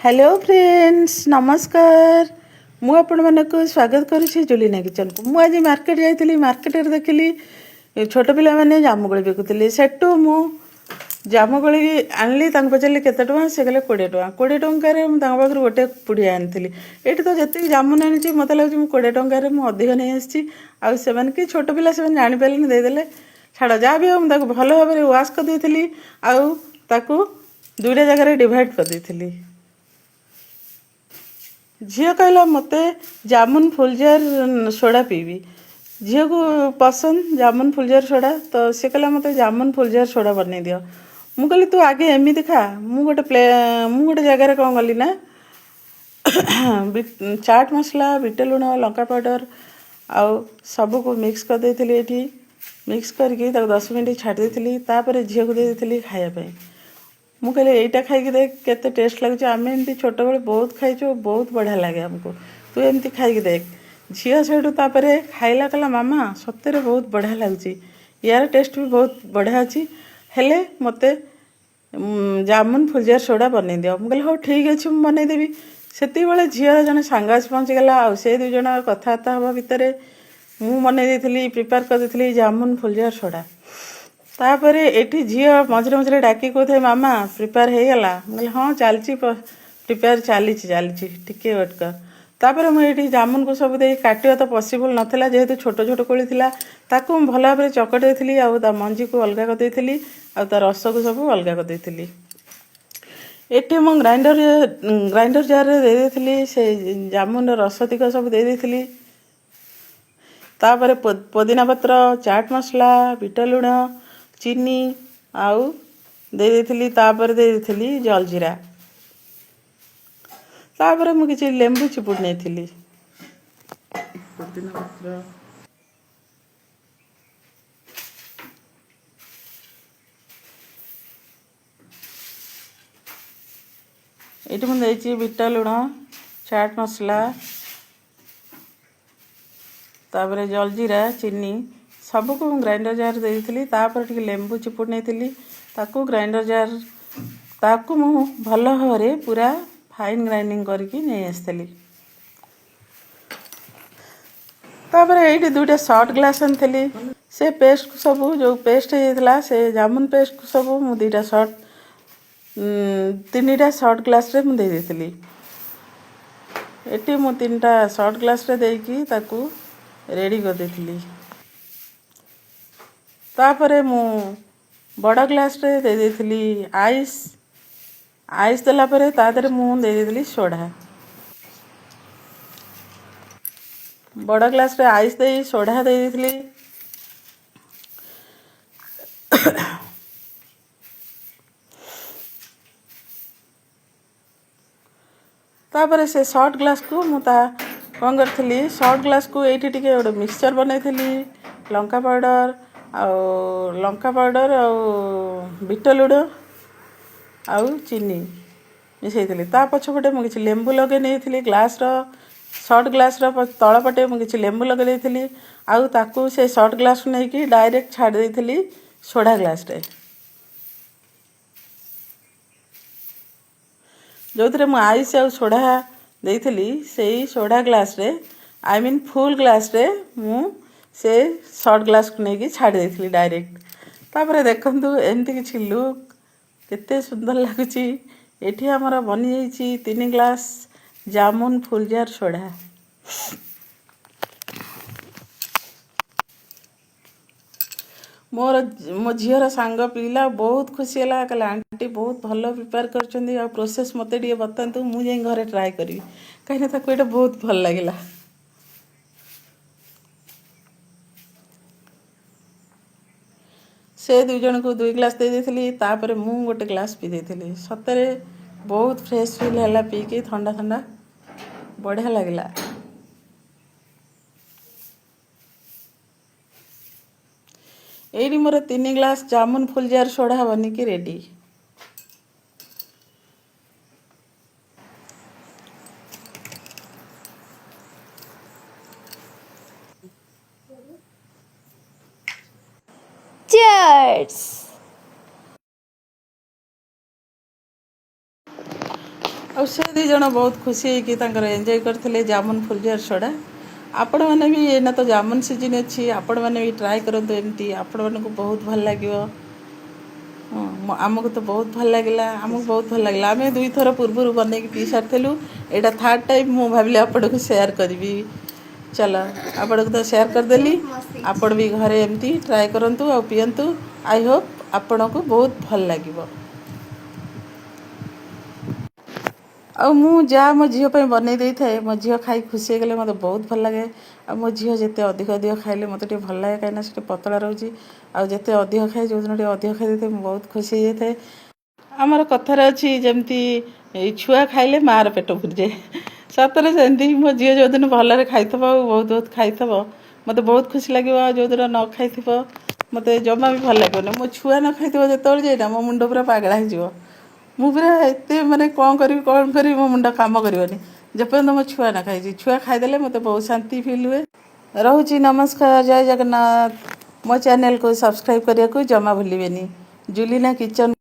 Hello friends, ନମସ୍କାର। ମୁଁ ଆପଣମାନଙ୍କୁ ସ୍ୱାଗତ କରୁଛି ଜୁଲିନା କିଚେନ୍କୁ। ମୁଁ ଆଜି ମାର୍କେଟ ଯାଇଥିଲି। ମାର୍କେଟରେ ଦେଖିଲି ଛୋଟ ପିଲାମାନେ ଜାମୁକୋଳି ବିକୁଥିଲେ। ସେଠୁ ମୁଁ ଜାମୁକୋଳି ଆଣିଲି। ତାଙ୍କୁ ପଚାରିଲି କେତେ ଟଙ୍କା, ସେ କହିଲେ 20 ଟଙ୍କା। 20 ଟଙ୍କାରେ ମୁଁ ତାଙ୍କ ପାଖରୁ ଗୋଟେ ପୁଡ଼ିଆ ଆଣିଥିଲି। ଏଇଠି ତ ଯେତିକି ଜାମୁନ ଆଣିଛି, ମୋତେ ଲାଗୁଛି ମୁଁ 20 ଟଙ୍କାରେ ମୁଁ ଅଧିକ ନେଇ ଆସିଛି। ଆଉ ସେମାନେ କି ଛୋଟ ପିଲା, ସେମାନେ ଜାଣିପାରିଲେନି, ଦେଇଦେଲେ। ଛାଡ଼, ଯାହା ବି ହଉ, ମୁଁ ତାକୁ ଭଲ ଭାବରେ ୱାଶ୍ କରିଦେଇଥିଲି ଆଉ ତାକୁ ଦୁଇଟା ଜାଗାରେ ଡିଭାଇଡ଼ କରିଦେଇଥିଲି। ଝିଅ କହିଲା, ମୋତେ ଜାମୁନ ଫୁଲଜାର ସୋଡ଼ା ପିଇବି। ଝିଅକୁ ପସନ୍ଦ ଜାମୁନ ଫୁଲଜାର ସୋଡ଼ା, ତ ସେ କହିଲା, ମୋତେ ଜାମୁନ ଫୁଲଜାର ସୋଡ଼ା ବନେଇ ଦିଅ। ମୁଁ କହିଲି, ତୁ ଆଗେ ଏମିତି ଖା। ମୁଁ ଗୋଟେ ଜାଗାରେ କ'ଣ କଲି ନା, ଚାଟ୍ ମସଲା, ବିଟ ଲୁଣ, ଲଙ୍କା ପାଉଡ଼ର ଆଉ ସବୁକୁ ମିକ୍ସ କରିଦେଇଥିଲି। ଏଇଠି ମିକ୍ସ କରିକି ତାକୁ 10 ମିନିଟ୍ ଛାଡ଼ି ଦେଇଥିଲି। ତାପରେ ଝିଅକୁ ଦେଇ ଦେଇଥିଲି ଖାଇବା ପାଇଁ। ମୁଁ କହିଲି, ଏଇଟା ଖାଇକି ଦେଖ କେତେ ଟେଷ୍ଟ ଲାଗୁଛି। ଆମେ ଏମିତି ଛୋଟବେଳେ ବହୁତ ଖାଇଛୁ, ବହୁତ ବଢ଼ିଆ ଲାଗେ ଆମକୁ। ତୁ ଏମିତି ଖାଇକି ଦେଖ। ଝିଅ ସେଇଠୁ ତାପରେ ଖାଇଲା, କହିଲା, ମାମା, ସତରେ ବହୁତ ବଢ଼ିଆ ଲାଗୁଛି। ୟାର ଟେଷ୍ଟ ବି ବହୁତ ବଢ଼ିଆ ଅଛି। ହେଲେ ମୋତେ ଜାମୁନ ଫୁଲଜାର ସୋଡ଼ା ବନେଇ ଦିଅ। ମୁଁ କହିଲି, ହଉ ଠିକ୍ ଅଛି, ମୁଁ ବନେଇଦେବି। ସେତିକିବେଳେ ଝିଅର ଜଣେ ସାଙ୍ଗ ଆସି ପହଞ୍ଚିଗଲା। ଆଉ ସେ ଦୁଇ ଜଣ କଥାବାର୍ତ୍ତା ହେବା ଭିତରେ ମୁଁ ବନେଇ ଦେଇଥିଲି, ପ୍ରିପେୟାର କରିଦେଇଥିଲି ଜାମୁନ ଫୁଲଜାର ସୋଡ଼ା। ତାପରେ ଏଠି ଝିଅ ମଝିରେ ମଝିରେ ଡାକି କହୁଥାଏ, ମାମା, ପ୍ରିପେୟାର ହେଇଗଲା? ମୁଁ କହିଲି, ହଁ, ଚାଲିଛି, ପ୍ରିପେୟାର ଚାଲିଛି, ଚାଲିଛି, ଟିକେ ୱେଟ୍ କର। ତାପରେ ମୁଁ ଏଇଠି ଜାମୁନକୁ ସବୁ ଦେଇ, କାଟିବା ତ ପସିବୁଲ୍ ନଥିଲା ଯେହେତୁ ଛୋଟ ଛୋଟ କୋଳି ଥିଲା, ତାକୁ ମୁଁ ଭଲ ଭାବରେ ଚକଟି ଦେଇଥିଲି ଆଉ ତା ମଞ୍ଜିକୁ ଅଲଗା କରିଦେଇଥିଲି ଆଉ ତା ରସକୁ ସବୁ ଅଲଗା କରିଦେଇଥିଲି। ଏଠି ମୁଁ ଗ୍ରାଇଣ୍ଡର ଜାରରେ ଦେଇ ଦେଇଥିଲି, ସେ ଜାମୁନର ରସ ତିକ ସବୁ ଦେଇ ଦେଇଥିଲି। ତାପରେ ପୋଦିନା ପତ୍ର, ଚାଟ୍ ମସଲା, ବିଟ ଲୁଣ, ଚିନି ଆଉ ଦେଇ ଦେଇଥିଲି। ତାପରେ ଦେଇ ଦେଇଥିଲି ଜଲଜିରା। ତାପରେ ମୁଁ କିଛି ଲେମ୍ବୁ ଚିପୁଡ଼ି ନେଇଥିଲି। ପୋଦିନା ପତ୍ର। ଏଇଠି ମୁଁ ଦେଇଛି ବିଟ ଲୁଣ, ଚାଟ୍ ମସଲା, ତାପରେ ଜଲଜିରା, ଚିନି, ସବୁକୁ ମୁଁ ଗ୍ରାଇଣ୍ଡର ଜାର୍ ଦେଇଥିଲି। ତାପରେ ଟିକେ ଲେମ୍ବୁ ଚିପୁଡ଼ି ନେଇଥିଲି। ତାକୁ ଗ୍ରାଇଣ୍ଡର ଜାର୍ ତାକୁ ମୁଁ ଭଲ ଭାବରେ ପୁରା ଫାଇନ୍ ଗ୍ରାଇଣ୍ଡିଙ୍ଗ କରିକି ନେଇ ଆସିଥିଲି। ତାପରେ ଏଇଠି ଦୁଇଟା ସର୍ଟ ଗ୍ଲାସ୍ ଆଣିଥିଲି। ସେ ପେଷ୍ଟକୁ ସବୁ, ଯେଉଁ ପେଷ୍ଟ ହେଇଯାଇଥିଲା, ସେ ଜାମୁନ ପେଷ୍ଟକୁ ସବୁ ମୁଁ ଦୁଇଟା ସର୍ଟ, ତିନିଟା ସର୍ଟ ଗ୍ଲାସ୍ରେ ମୁଁ ଦେଇ ଦେଇଥିଲି। ଏଠି ମୁଁ ତିନିଟା ସର୍ଟ ଗ୍ଲାସ୍ରେ ଦେଇକି ତାକୁ ରେଡ଼ି କରିଦେଇଥିଲି। ତାପରେ ମୁଁ ବଡ଼ ଗ୍ଲାସ୍ରେ ଦେଇ ଦେଇଥିଲି ଆଇସ୍। ଆଇସ୍ ଦେଲା ପରେ ତା ଦେହରେ ମୁଁ ଦେଇ ଦେଇଥିଲି ସୋଢ଼ା। ବଡ଼ ଗ୍ଲାସ୍ରେ ଆଇସ୍ ଦେଇ ସୋଢ଼ା ଦେଇ ଦେଇଥିଲି। ତାପରେ ସେ ସର୍ଟ ଗ୍ଲାସ୍କୁ ମୁଁ ତା କ'ଣ କରିଥିଲି, ସର୍ଟ ଗ୍ଲାସ୍କୁ ଏଇଠି ଟିକେ ଗୋଟେ ମିକ୍ସଚର୍ ବନେଇଥିଲି। ଲଙ୍କା ପାଉଡ଼ର ଆଉ ବିଟ ଲୁଣ ଆଉ ଚିନି ମିଶାଇଥିଲି। ତା ପଛପଟେ ମୁଁ କିଛି ଲେମ୍ବୁ ଲଗେଇ ନେଇଥିଲି। ଗ୍ଲାସ୍ର, ସର୍ଟ ଗ୍ଲାସ୍ର ତଳ ପଟେ ମୁଁ କିଛି ଲେମ୍ବୁ ଲଗେଇ ଦେଇଥିଲି। ଆଉ ତାକୁ ସେ ସର୍ଟ ଗ୍ଲାସ୍କୁ ନେଇକି ଡାଇରେକ୍ଟ ଛାଡ଼ି ଦେଇଥିଲି ସୋଢ଼ା ଗ୍ଲାସ୍ରେ, ଯେଉଁଥିରେ ମୁଁ ଆଇସ୍ ଆଉ ସୋଢ଼ା ଦେଇଥିଲି। ସେଇ ସୋଢ଼ା ଗ୍ଲାସ୍ରେ, I mean ଫୁଲ୍ ଗ୍ଲାସ୍ରେ ମୁଁ ସେ ସର୍ଟ ଗ୍ଲାସ୍କୁ ନେଇକି ଛାଡ଼ି ଦେଇଥିଲି ଡାଇରେକ୍ଟ। ତାପରେ ଦେଖନ୍ତୁ, ଏମିତି କିଛି ଲୁକ୍ କେତେ ସୁନ୍ଦର ଲାଗୁଛି। ଏଠି ଆମର ବନିଯାଇଛି ତିନି ଗ୍ଲାସ୍ ଜାମୁନ ଫୁଲଜାର ସୋଢ଼ା। ମୋ ଝିଅର ସାଙ୍ଗ ପିଇଲା, ବହୁତ ଖୁସି ହେଲା। କହିଲା, ଆଣ୍ଟି, ବହୁତ ଭଲ ପ୍ରିପେୟାର କରିଛନ୍ତି ଆଉ ପ୍ରୋସେସ୍ ମୋତେ ଟିକେ ବତାନ୍ତୁ, ମୁଁ ଯାଇ ଘରେ ଟ୍ରାଏ କରିବି। କାହିଁକିନା ତାକୁ ଏଇଟା ବହୁତ ଭଲ ଲାଗିଲା। ସେ ଦୁଇ ଜଣଙ୍କୁ ଦୁଇ ଗ୍ଲାସ୍ ଦେଇ ଦେଇଥିଲି। ତାପରେ ମୁଁ ଗୋଟେ ଗ୍ଲାସ୍ ପିଇ ଦେଇଥିଲି। ସତରେ ବହୁତ ଫ୍ରେଶ୍ ଫିଲ୍ ହେଲା ପିଇକି, ଥଣ୍ଡା ଥଣ୍ଡା ବଢ଼ିଆ ଲାଗିଲା। ଏଇଠି ମୋର ତିନି ଗ୍ଲାସ୍ ଜାମୁନ ଫୁଲଜାର ସୋଢ଼ା ବନିକି ରେଡ଼ି। Cheers! ଆଉ ସେ ଦୁଇ ଜଣ ବହୁତ ଖୁସି ହେଇକି ତାଙ୍କର ଏନ୍ଜୟ କରିଥିଲେ ଜାମୁନ ଫୁଲଝର ସୋଡ଼ା। ଆପଣମାନେ ବି, ଏଇନା ତ ଜାମୁନ ସିଜିନ୍ ଅଛି, ଆପଣମାନେ ବି ଟ୍ରାଏ କରନ୍ତୁ ଏମିତି, ଆପଣମାନଙ୍କୁ ବହୁତ ଭଲ ଲାଗିବ। ହଁ, ଆମକୁ ତ ବହୁତ ଭଲ ଲାଗିଲା, ଆମକୁ ବହୁତ ଭଲ ଲାଗିଲା। ଆମେ ଦୁଇଥର ପୂର୍ବରୁ ବନେଇକି ପିଇ ସାରିଥିଲୁ। ଏଇଟା ଥାର୍ଡ଼ ଟାଇମ୍ ମୁଁ ଭାବିଲି ଆପଣଙ୍କୁ ସେୟାର କରିବି। ଚାଲ, ଆପଣଙ୍କୁ ତ ସେୟାର କରିଦେଲି। ଆପଣ ବି ଘରେ ଏମିତି ଟ୍ରାଏ କରନ୍ତୁ ଆଉ ପିଅନ୍ତୁ। I Hope ଆପଣଙ୍କୁ ବହୁତ ଭଲ ଲାଗିବ। ଆଉ ମୁଁ ଯାହା ମୋ ଝିଅ ପାଇଁ ବନେଇ ଦେଇଥାଏ, ମୋ ଝିଅ ଖାଇ ଖୁସି ହେଇଗଲେ ମୋତେ ବହୁତ ଭଲ ଲାଗେ। ଆଉ ମୋ ଝିଅ ଯେତେ ଅଧିକ ଅଧିକ ଖାଇଲେ ମୋତେ ଟିକେ ଭଲ ଲାଗେ, କାହିଁକିନା ସେ ଟିକେ ପତଳା ରହୁଛି। ଆଉ ଯେତେ ଅଧିକ ଖାଏ, ଯେଉଁଦିନ ଟିକେ ଅଧିକ ଖାଇ ଦେଇଥାଏ, ମୁଁ ବହୁତ ଖୁସି ହେଇଯାଇଥାଏ। ଆମର କଥାରେ ଅଛି ଯେମିତି, ଏଇ ଛୁଆ ଖାଇଲେ ମାଆର ପେଟ ପୁରିଯାଏ। ସତରେ ସେମିତି, ମୋ ଝିଅ ଯେଉଁଦିନ ଭଲରେ ଖାଇଥିବ ଆଉ ବହୁତ ବହୁତ ଖାଇଥିବ, ମୋତେ ବହୁତ ଖୁସି ଲାଗିବ। ଆଉ ଯେଉଁଦିନ ନ ଖାଇଥିବ, ମୋତେ ଜମା ବି ଭଲ ଲାଗିବନି। ମୋ ଛୁଆ ନ ଖାଇଥିବ ଯେତେବେଳେ ଯାଇ ମୋ ମୁଣ୍ଡ ପୁରା ପାଗଳା ହେଇଯିବ। ମୁଁ ପୁରା ଏତେ ମାନେ କ'ଣ କରିବି, କ'ଣ କରିବି, ମୋ ମୁଣ୍ଡ କାମ କରିବନି ଯେପର୍ଯ୍ୟନ୍ତ ମୋ ଛୁଆ ନ ଖାଇଛି। ଛୁଆ ଖାଇଦେଲେ ମୋତେ ବହୁତ ଶାନ୍ତି ଫିଲ୍ ହୁଏ। ରହୁଛି, ନମସ୍କାର, ଜୟ ଜଗନ୍ନାଥ। ମୋ ଚ୍ୟାନେଲକୁ ସବସ୍କ୍ରାଇବ୍ କରିବାକୁ ଜମା ଭୁଲିବେନି, ଜୁଲିନା କିଚନ୍।